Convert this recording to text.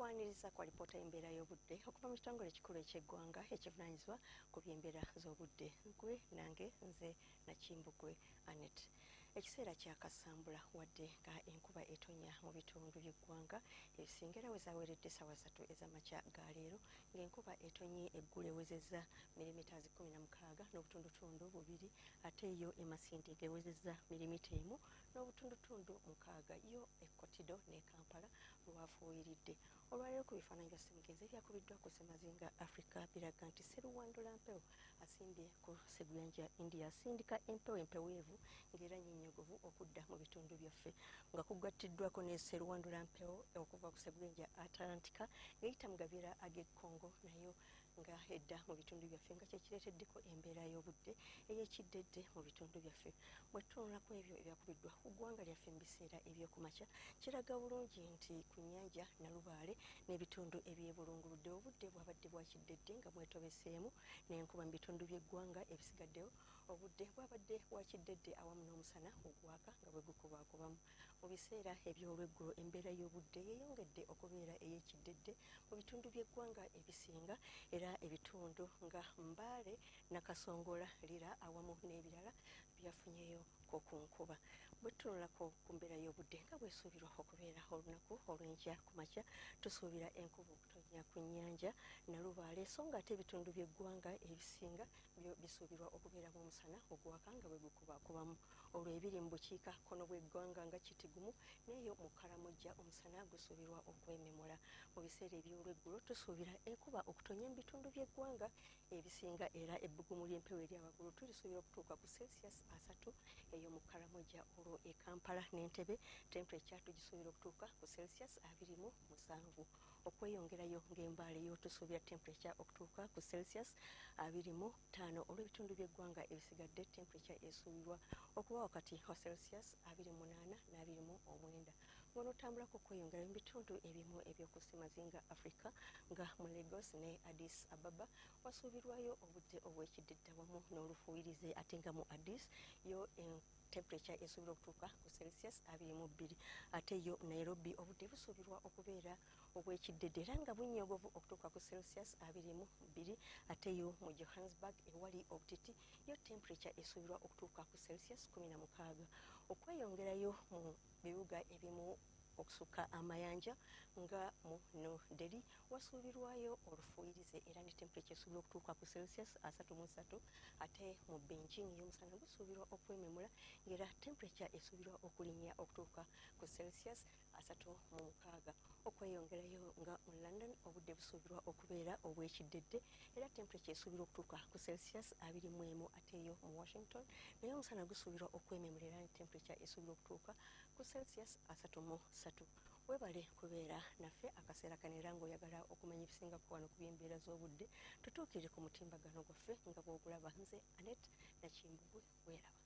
Nkwaniriza ku alipoota y'embeera y'obudde okuva mu kitongole ekikulu eky'eggwanga ekivunaanyizibwa ku by'embeera z'obudde. Gwe nange nze Nakimbugwe Anet. Ekiseera kya Kasambula, wadde nga enkuba etonya mu bitundu by'eggwanga ebisinga, era we zaaweredde essaawa 3 ez'amakya ga leero ng'enkuba etonye eggulo ewezezza milimita 16.2, ate yo e Masindi ng'ewezezza milimita 1.6. Yo e Kotido ne Kampala lwafuuyiridde. Olwaleero ku bifaananyi bya ssemugenzi ebyakubiddwa ku ssemazinga Africa biraga nti seruwandula mpewo asimbye ku seguyanja India asindika empewo empeweevu ng'era nyinnyogovu okudda mu bitundu byaffe, nga kugattiddwako ne seruwandula mpewo okuva ku seguyanja Atlantica ng'eyita mu gabira ag'e Congo, nayo nga edda mu bitundu byaffe, nga kyekireeteddeko embeera y'obudde ey'ekiddedde mu bitundu byaffe. Bwe tutunula ku ebyo ebyakubiddwa ku ggwanga lyaffe mu biseera ebyokumakya, kiraga bulungi nti ku nnyanja Nalubaale n'ebitundu ebyebulunguludde obudde bwabadde bwa kiddedde nga mwetobeseemu n'enkuba. Mu bitundu by'eggwanga ebisigaddewo obudde bwabadde bwa kiddedde awamu n'omusana ogwaka nga bwe gukubaakubamu. Mu biseera eby'olweggulo embeera y'obudde yeeyongedde okubeera ey'ekiddedde mu bitundu by'eggwanga ebisinga, era ebitundu nga Mbale, Nakasongola, Lira awamu n'ebirala byafunyeyo ko ku nkuba. Bwe tutunulako ku mbeera y'obudde nga bwesuubirwa okubeera olunaku olw'enkya ku makya, tusuubira enkuba okutonnya ku nnyanja Nalubaale, so nga ate ebitundu by'eggwanga ebisinga byo bisuubirwa okubeeramu omusana ogwaka nga bwe gukubaakubamu. Olwo ebiri mu bukiika kkono bw'eggwanga nga Kitigumu n'eyo mu Karamojja omusana gusuubirwa okwememula. Mu biseera eby'olweggulo tusuubira enkuba okutonnya mu bitundu by'eggwanga ebisinga, era ebbugumu ly'empewo erya waggulu tulisuubira okutuuka ku Celsius 30 eyo mu Karamoja. Olwo e Kampala n'Entebe temperature tugisuubira okutuuka ku Celsius 27. Okweyongerayo ng'e Mbale yo tusuubira temperature okutuuka ku Celsius 25. Olw'ebitundu by'eggwanga ebisigadde temperature esuubirwa okuba wakati wa Celsius 28 n'29. Ng'onootambulako okweyongerayo mu bitundu ebimu eby'oku ssemazinga Africa nga mu Lagos ne Addis Ababa wasuubirwayo obudde obw'ekiddedda wamu n'olufuuyirize, ate nga mu Addis yo temperature esuubirwa okutuuka ku Celsius 22. Ate yo Nairobi obudde busuubirwa okubeera obw'ekiddedde era nga bunnyogovu okutuuka ku Celsius 22. Ate yo mu Johannesburg ewali obutiti yo temperature esuubirwa okutuuka ku Celsius 16. Okweyongerayo mu bibuga ebimu okusukka amayanja nga mu New Delhi wasuubirwayo olufuuyirize era ne temperature esuubirwa okutuuka ku Celsius 33. Ate mu Beijing y'omusana gusuubirwa okwememula ng'era temperature esuubirwa okulinnya okutuuka ku Celsius 36. Okweyongerayo nga mu London obudde busuubirwa okubeera obw'ekiddedde era temperature esuubirwa okutuuka ku Celsius 21. Ate eyo mu Washington naye omusana gusuubirwa okwememula era ne temperature esuubirwa okutuuka ku Celsius 33. Webale kubeera naffe akaseera kano, era ng'oyagala okumanya ebisingako wano ku by'embeera z'obudde, tutuukire ku mutimbagano gwaffe nga bw'ogulaba. Nze Anet Nakimbugwe, weeraba.